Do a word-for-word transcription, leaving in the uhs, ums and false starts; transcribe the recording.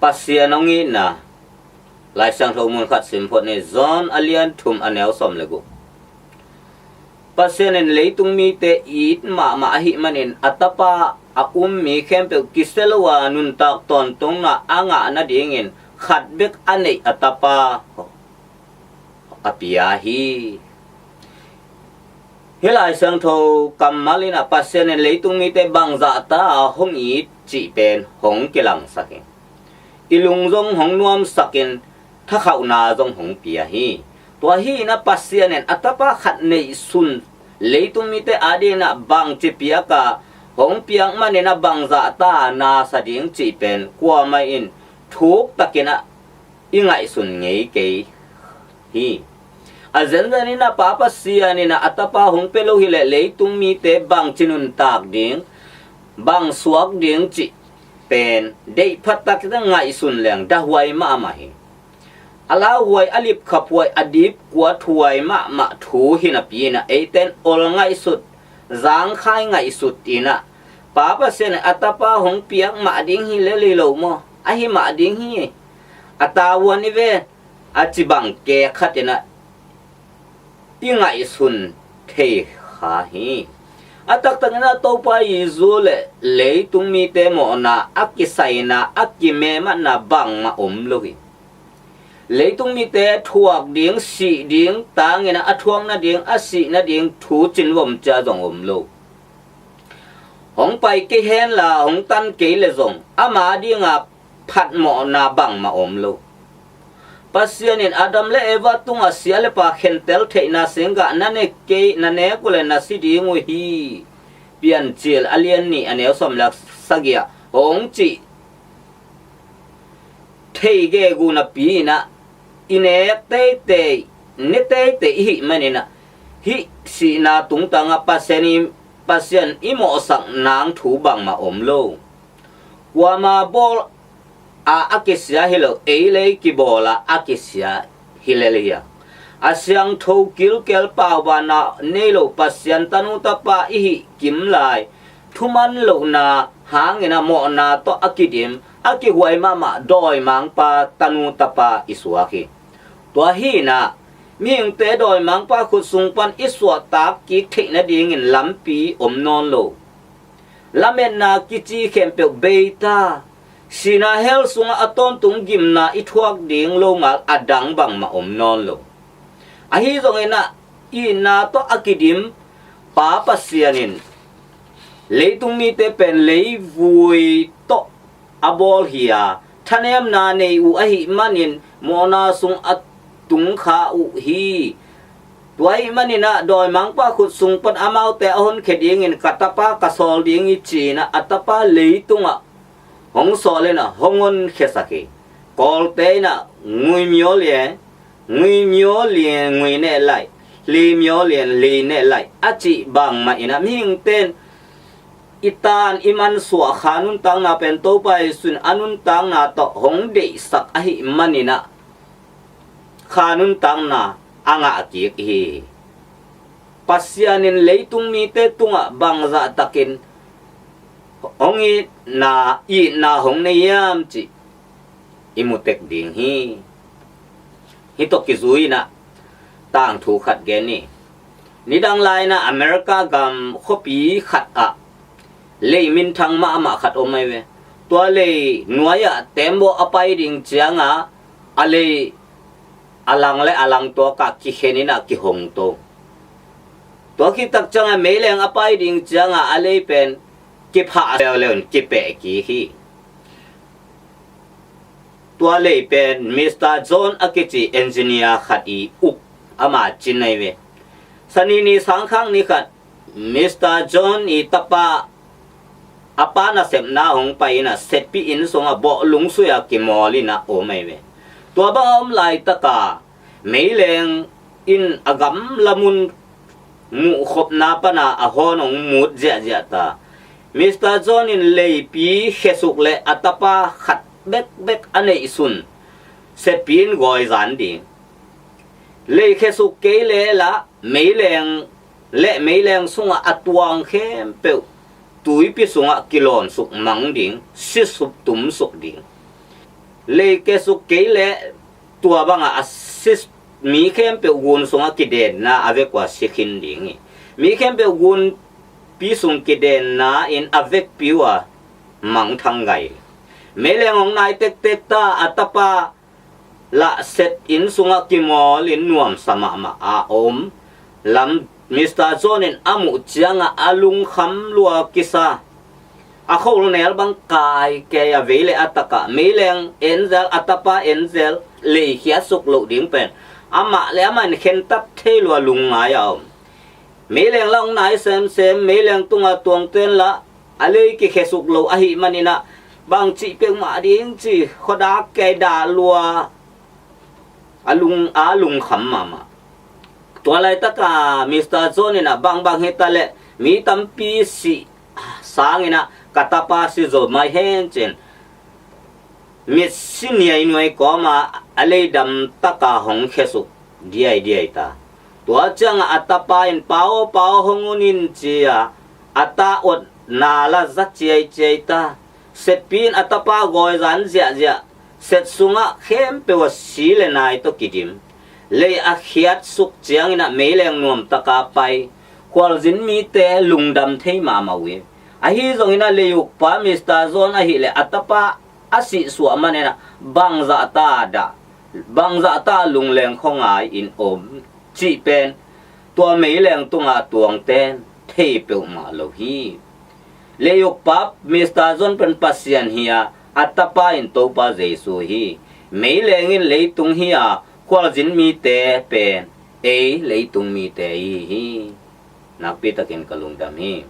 Pasian hong itna. Lai Siangtho mun khat sim phot ni. John a lian thum a neu sawm le guk. Pasian in leitung mite it mahmah ahih manin a Tapa a um mi khempeuh kisia lo a nuntak tawntungna a ngah nadingin khat bek a neih a Tapa a pia hi. Hih Lai Siangtho kammal in ah Pasian in leitung mite bangzah ta a hong it cih pen hong kilangsak hi. I lung zong hong nuamsakin thakhauhna zong hong pia hi. Tua hi in ah Pasian in a Tapa khat neihsun leitung mite adingin ah bangci piak a hong piak manin ah bangzah ta a nasa ding cih pen kuamah in thuktakin ah i ngaihsun ngei kei hi. A zenzen in ah Pa Pasian in ah a Tapa hong pia lo hileh leitung mite bangci nuntak ding, bang suak ding cih pen deih phattaktak in ah ngaihsun leng dahuai mahmah hi. A lauhuai, a lipkhaphuai, a dipkuathuai mahmah thu hi napi in ah eite in ol ngaihsut, zangkhai ngaihsut in ah Pa Pasian in a Tapa hong piak mah ding hi lel hi lo maw? Ahi mah ding hi. A tavuan i ve, a ci bang kek khat in ah i ngaihsun thei kha hi. A taktak in ah Topa Jesu le leitung mite mawhna, a kisaina, a kimematna bangmah om lo hi. Leitung mite thuak ding, sih ding, tangin ah a thuak nading, a sih nading thu cinvom cia zong om lo. Hong pai kei henla hong tan kei le zong ama dinga phatmawhna bangmah om lo. Pasian in Adam le Eva tungah sia le pa khentel theihna singgah na ne kei, na nek uh le na si ding uh hi. Piancil a lian nih a neu sawm le sagih ah hong cih thei gegu napi in ah i nek teitei, ne teitei i hih manin ah hih sihna tungtangah Pasian i, Pasian i mawhsak nang thu bangmah om lo. Kuama bawl a a kisia hi lo, ei le ei kibawl a a kisia hi lel hi a. A siangtho kilkel paubanna nei lo Pasian tanu tapa i hih kim lai thuman lohna hangin ah mawhna tawh a kidim, a kihuai mahmah dawimangpa tanu tapa i suak hi. Tua hi in ah mihingte dawimangpa khut sung pan i suahtak kik theih nadingin lampi om nawn lo. Lametna kici khempeuh bei ta. Sihna hell sungah a tawntung gimna i thuak ding lo ngal a dang bangmah om nawn lo. Ahi zongin ah itna tawh a kidim Pa Pasian in leitung mite pen leivui tawh a bawl hi a, thanemna nei uh ahih manin mawhna sung a tung kha uh hi. Tua ahih manin ah dawimangpa khut sung pan amaute a honkhia dingin ka tapa ka sawl ding hi ci-in ah a tapa leitungah hong sawl in ah hong honkhiasak hi. Kawlte in ah ngui myo lian, ngui myo lian ngui neh lai, hli myo lian hli neh lai a cih bangmah in ah mihingte in i tan i mansuah kha nuntakna pen Topa Jesu in a nuntakna tawh hong deihsak ahih manin ah kha nuntakna a ngah kik hi. Pasian in leitung mite tungah bangzah takin hong itna, itna hong nei hiam cih i mu tek ding hi. Hih tawh kizui in ah tangthu khat gen ni. Nidang lai in ah America gam khuapi khat ah lei minthang mahmah khat om ahi ve. Tua lei nuai-ah tembaw a pai ding ciangah a lei a lang le a lang tuakah kikhen in ah kihong to. Tua khit tak ciangah meileng a pai ding ciangah a lei pen kiphah leuleu in kipeh kik hi. Tua lei pen Mister John a kici engineer khat i uk, ama cin ahi ve. Sanini sangkhak ni khat Mister John i tapa a pa nasepna hong pai in ah seppih inn sungah bawh lungsui-a kimawl in ah om ahi ve. Tua bang a om laitaka meileng in a gamla mun muhkhopna pana a hawn hong mut ziahziah ta. Mister John in leipi khesuk le a tapa khat bekbek a neihsun seppih inn gawi zan ding. Lei khesuk kei leh lah meileng le meileng sungah a tuang khempeuh tuipi sungah kilawnsuk mang ding, sisup tumsuk ding. Lei kesuk kei leh tua bangah a si, mi khempeuh gun sungah kidenna a vek uh a si khin ding hi. Mi khempeuh gunpi sung kidenna in a vekpi uh a mangthang gai. Meileng hong nai tektek ta, a tapa lah Seth inn sungah kimawl in nuamsa mahmah a om lam Mister John in a muh ciangah a lungkham lua kisa. A khol nel bang kaikei a vei le a takah meileng en zel, a tapa en zel, lei khiatsuk loh ding pen amah le amah in khentat thei lua lungngai a om. Meileng lah hong nai semsem, meileng tungah tuangten lah a lei kikhiatsuk lo ahih maninah bang cih peuhmah ding ci khuadak kei dah lua a lung, a lungkham mahmah. Tua laitaka Mister John inah bangbang hita leh mi tampi sih sanginah ka tapa si zo mai hen cin mitsi niainuai kawma a leidam taka hong khiatsuk diaidiai ta. Tua ciangah a tapa in pau pau hong unin cia a ta ot nala za ciaiciai ta. Setpi in a tapa gawizan ziahziah, Set sungah khempeuh a si le nai tawh kidim. Lei a khiatsuk cianginah meileng nuamtaka pai, khualzin mite lungdam thei mahmah uh hi. Ahi zonginah leiukpa Mister John ahileh a tapa a sihsuah maninah bangzahta dah, bangzahta lungleng khuangai in om cih pen tua meileng tungah tuangten thei peuhmah lo hi. Leiukpa Mister John pen Pasian hi a, a tapa in Topa Jesu hi. Meileng in leitung hi a, khualzin mite pen ei leitung mite hi hi. Nakpitakin ka lungdam hi.